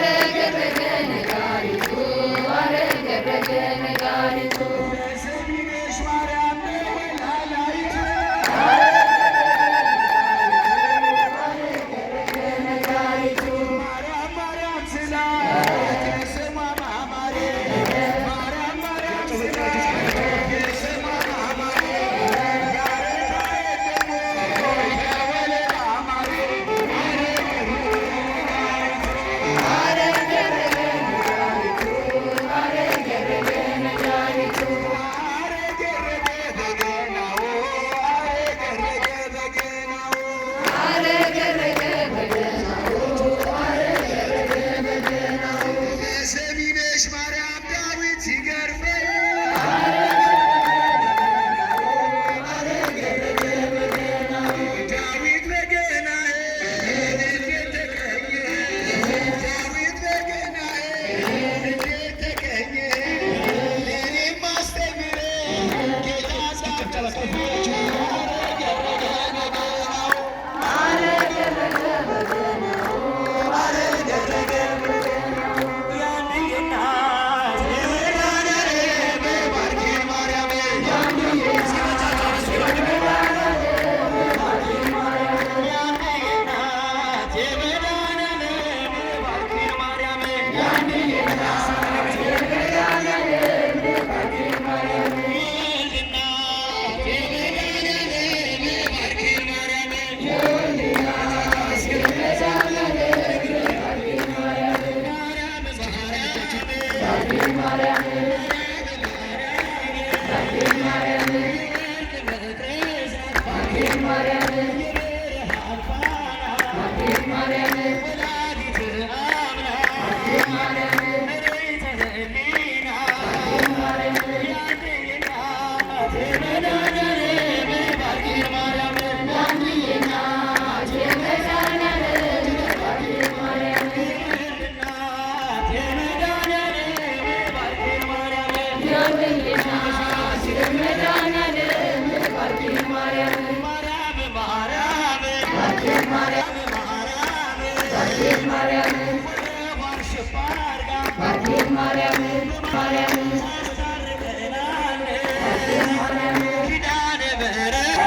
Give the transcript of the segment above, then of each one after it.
አረገረገ ነጋሪቱ አረገረገ ነጋሪቱ። ሰሚነሽ ማርያም ወላላይቱ። አረገረገ ነጋሪቱ። ማርያም ማርያም ስላት ስሟ ማማሬ፣ ማርያም ማርያም ስላት ስሟ ማማሬ፣ ያረጋ የለም ወይ ከወለላ ማሬ። አረገረገ ነጋሪቱ አረገረገ ነጋሪቱ። አረገረገ በገናው አረገረገ በገናው። አረገረገ በገናው አረገረገ በገናው። ሰሚነሽ ማርያም ዳዊት ሲገርፈኝ። አረገረገ በገናው። ዳዊት በገናዬ እንዴት ተቀኘ፣ ዳዊት በገናዬ እንዴት ተቀኘ፣ ለእኔም አስተምረ ጌታ ጻፈ። አረገረገ በገናው። አረገረገ በገናው አረገረገ በገናው። ያንዬ እናት የመድኃኔዓለም ባርኪ ማርያም። ያንዬ ያንዬ እናት የመድኃኔዓለም ባርኪ ማርያም። ያንዬ እናት የመድኃኔዓለም ባርኪ ማርያም። የወልድ እናት የመድኃኔዓለም ባርኪ ማርያም። የወልድ እናት የመድኃኔዓለም ባርኪ ማርያም። ማርያም ባርኪ ማርያም ማርያም ባርኪ ማርያም መቅረዝ ባርኪ ማርያም የብርሃን ፋና ባርኪ ማርያም ወላዲተ አምላክ ባርኪ ማርያም ርኅተ ሕሊና ማርያም ያንዬ እናት የመድኃኔዓለም ባርኪ ማርያም። ያንዬ እናት የመድኃኔዓለም ባርኪ ማርያም። የወልድ እናት የመድኃኔዓለም ባርኪ ማርያም። ያንዬ እናት የመድኃኔዓለም ባርኪ ማርያም። ማርያም ማርያም ባርኪ ማርያም ማርያም ባርኪ ማርያም ወደቧን ሽፋ አድርጋ ባርኪ ማርያም ማርያም ታስታርቀናለች ባርኪ ማርያም ኪዳነ ምሕረት።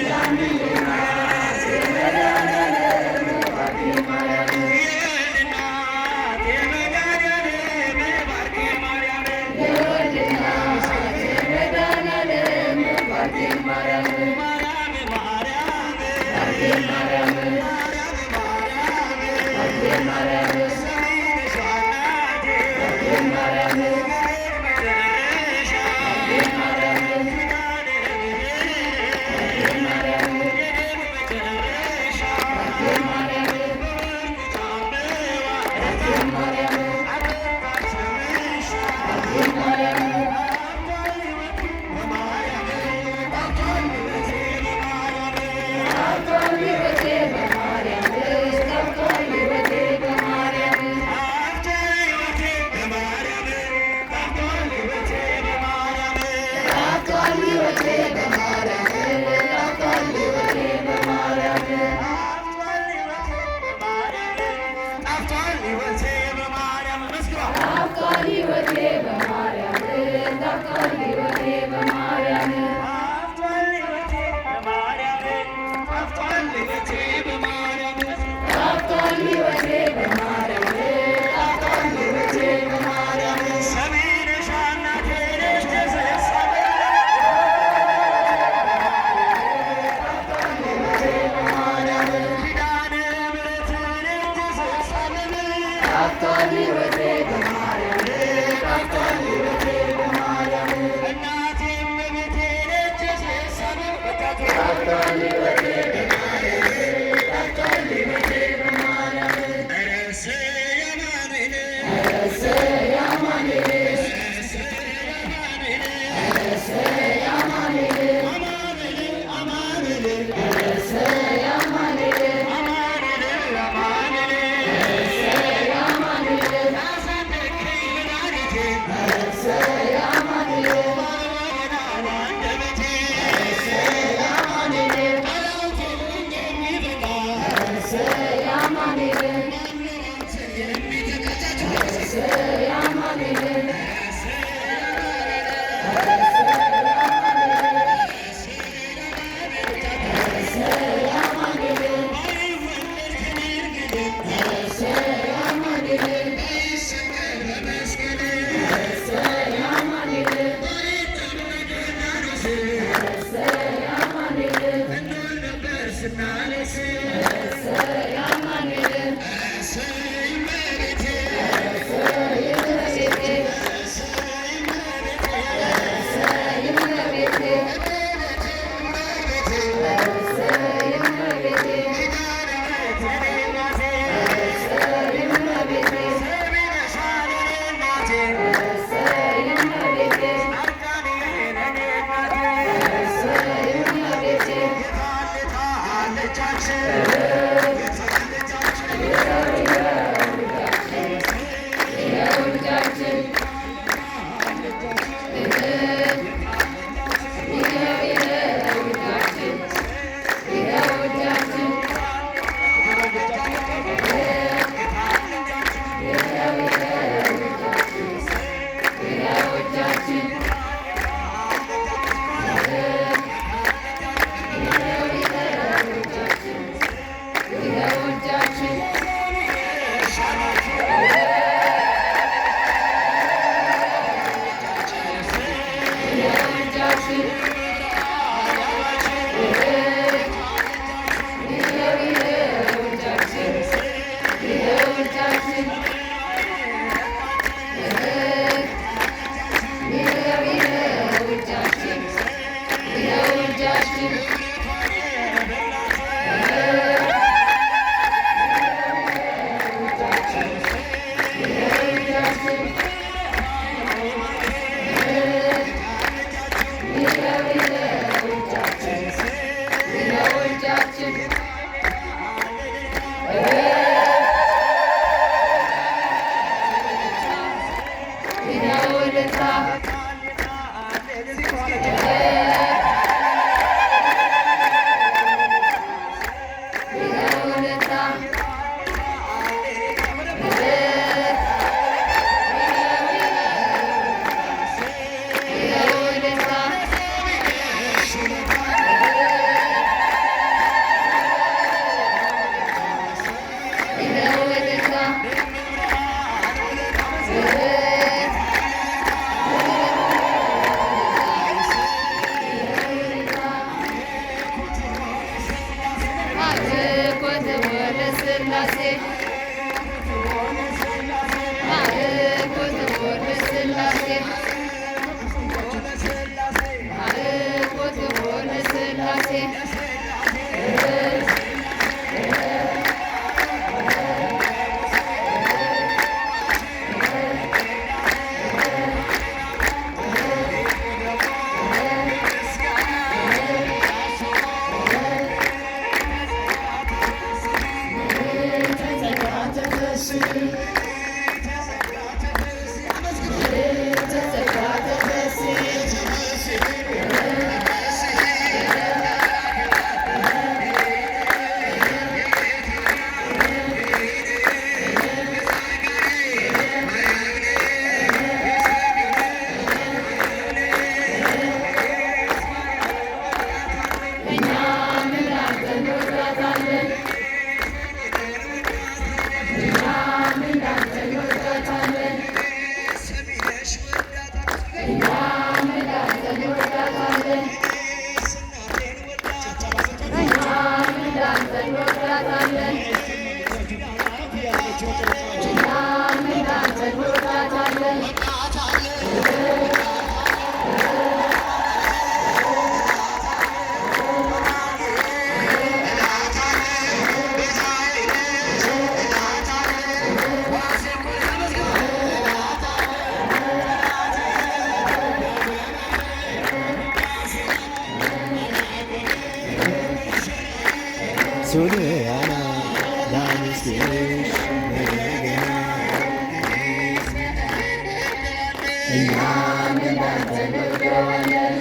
ያንዬ እናት የመድኃኔዓለም ባርኪ ማርያም። የወልድ እናት የመድኃኔዓለም ባርኪ ማርያም። የወልድ እናት የመድኃኔዓለም ባርኪ ማርያም። ማርያም ማርያም ባርኪ ማርያም ማርያም ማርያም ባርኪ ማርያም ሰሚነሽ እናቴ ባርኪ ማርያም የእግሬ መድረሻ ባርኪ ማርያም ኪዳነ ምሕረት ማርያም የደም መጨረሻ ባርኪ ማርያም በወርቁ ጫማዋ ባርኪ ማርያም አበቃ ስምሽ። ባርኪ ማርያም አብቷል ሕይወቴ በማርያም፣ አብቷል ሕይወቴ በማርያም። ጣፍቷል ሕይወቴ በማርያም፣ ጣፍቷል ሕይወቴ በማርያም። አብቷል ሕይወቴ በማርያም፣ አብቷል ሕይወቴ በማርያም። ጣፍቷል ሕይወቴ በማርያም፣ ጣፍቷል ሕይወቴ በማርያም። አብቷል ሕይወቴ በማርያም፣ አብቷል ሕይወቴ በማርያም መስክሯ። ጣፍቷል ሕይወቴ በማርያም፣ ጣፍቷል ሕይወቴ በማርያም። አብቷል ሕይወቴ በማርያም፣ አብቷል ሕይወቴ በማርያም። ጣፍቷል ሕይወቴ በማርያም፣ ጣፍቷል ሕይወቴ በማርያም። ሰሚነሽ እናቴ ነሽ ተሰብሳቢ። ኪዳነ ምሕረት ነሽ ተሰብሳቢ። ጣፍቷል ሕይወቴ በማርያም፣ ጣፍቷል ሕይወቴ በማርያም። እናቴ እመቤቴ ነሽ ተሰብሳቢ። ጣፍቷል ሕይወቴ በማርያም፣ ጣፍቷል ሕይወቴ በማርያም። ርዕሰ ያማኑኤል። ርዕሰ ያማኑኤል። ርዕሰ ያማኑኤል። ርዕሰ ያማኑኤል። አማኑኤል አማኑኤል። ርዕሰ ያማኑኤል። አማኑኤል አማኑኤል። ርዕሰ ያማኑኤል። አሳደግከኝ መድኃኒቴ። ርዕሰ ያማኑኤል። ባልበገና አንደበቴ። ርዕሰ ያማኑኤል። ቃላት ሶሊያና ላመስግንሽ በገና እኛም እንዳንተ እንወደዋለን።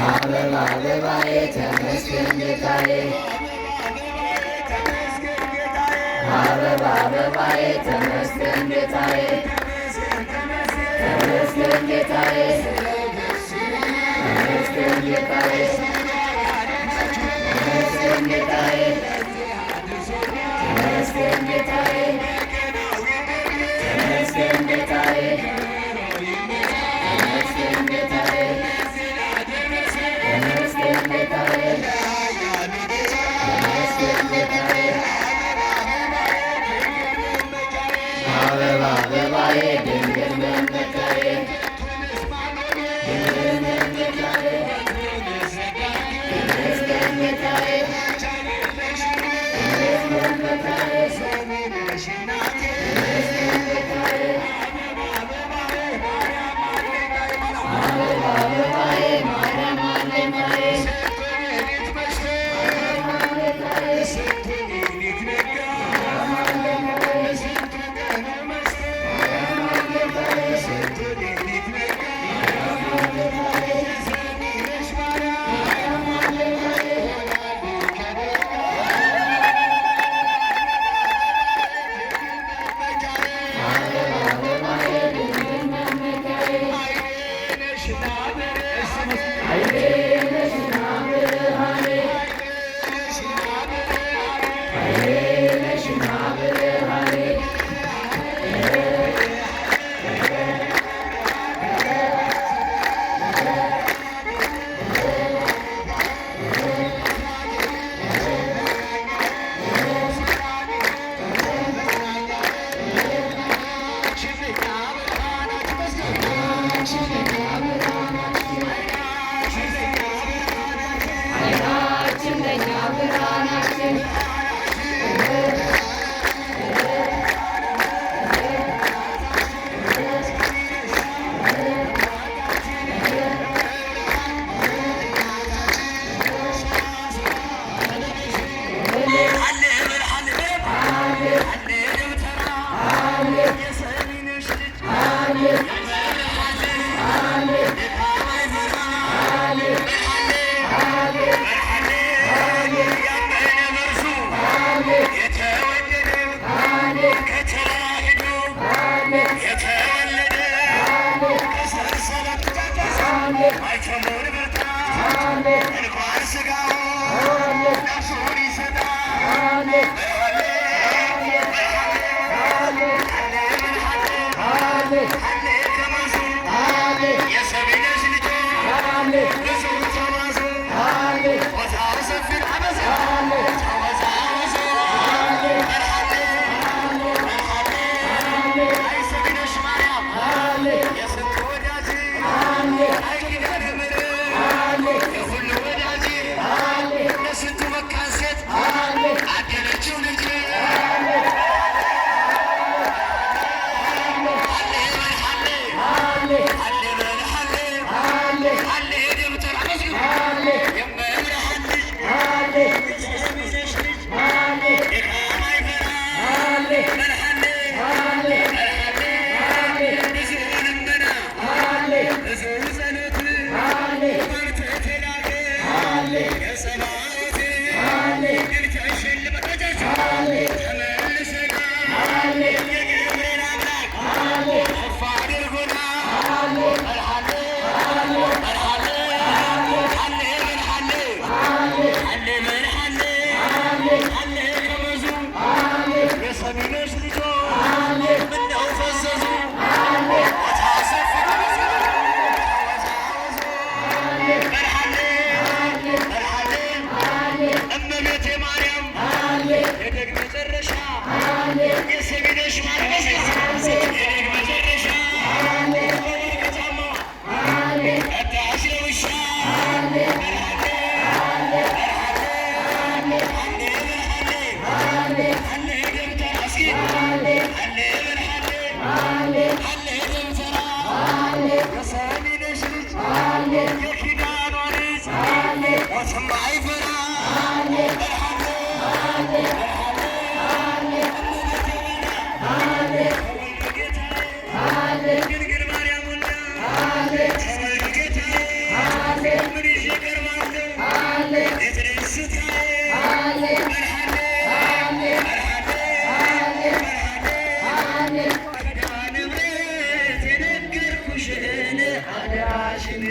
አበባ አበባዬ ተመስገን ጌታዬ፣ አበባ አበባዬ ተመስገን ጌታዬ፣ ተመስገን ጌታዬ፣ ተመስገን ጌታዬ፣ ተመስገን ጌታዬ፣ ተመስገን ጌታዬ፣ ተመስገን ጌታዬ፣ ተመስገን ጌታዬ፣ ተመስገን ጌታዬ። የሰሚነሽ እናቴ ጌታዬ አበባ አበባዬ ማርያም አለኝታዬ አበባ አበባዬ ማርያም አለኝታዬ ስንቱ ሌሊት መሽቶ ጌታዬ ስንቱ ሌሊት ነጋ ስንቱ ቀኑ መሽቶ ስንቱ ሌሊት ነጋ የሰሚነሽ ማርያም ሆናለች ከደጋ አበባዬ ድንግል መመኪያዬ አይኔ ነሽና ብርሃኔ አይኔ ነሽና ብርሃኔ ነሽና ብርሃኔ አይኔ ነሽና ብርሃኔ አይናችን ለእኛ ብርሃናችን እንኳን ስጋውን ነፍሱን ይሰጣል። የሰሚነሽ ልጆች ብዙ ተባዙ ቦታው ሰፊ ተወዛወዙ። አይ ሰሚነሽ ማርያም የስንቱ ወዳጅ አይ ኪዳነ ምሕረት የሁሉ ወዳጅ ለስንቱ መካን ሴት አደለችው ልጅ የሰሚነሽ ልጆች ምነው ፈዘዙ? እመቤቴ ማርያም የደግ መጨረሻ የሰሚነሽ ማርያም የደግ መጨረሻ በወርቅ ጫማዋ ቀዳሽ ለውሻ የሰሚነሽ ልጅ የኪዳኗ ልጅ ሞትም አይፈራ ድንግል ማርያም ወልዳ ተወልዶ ጌታዬ ምን ይዤ እቀርባለሁ? የትደስታዬ መርሐሌ መርሐሌ መርሐሌ ኪዳነ ምሕረት የነገርኩሽን አደራሽን።